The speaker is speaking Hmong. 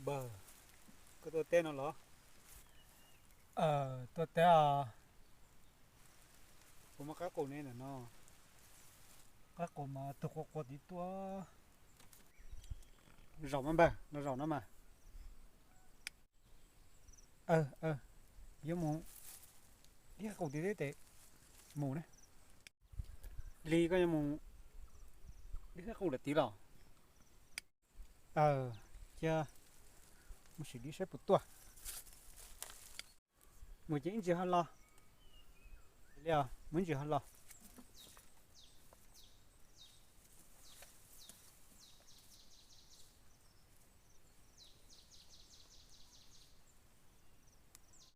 Npawg, koj tuaj teb no los? Tuaj teb os. Kuv muaj qab qus ne ntawm no. Qab qus mas tug qua qua tid tuaj. Zaum mas npawg, no zaum no mas. Yuav mus dib qab qus tid thiab tes mus ne. Li koj yuav mus dib qab qus lawm tid los? Cia mus sim dib saib puas tuaj. Mus ces ib ntsis ho los. Li os, mus ib ntsis ho los.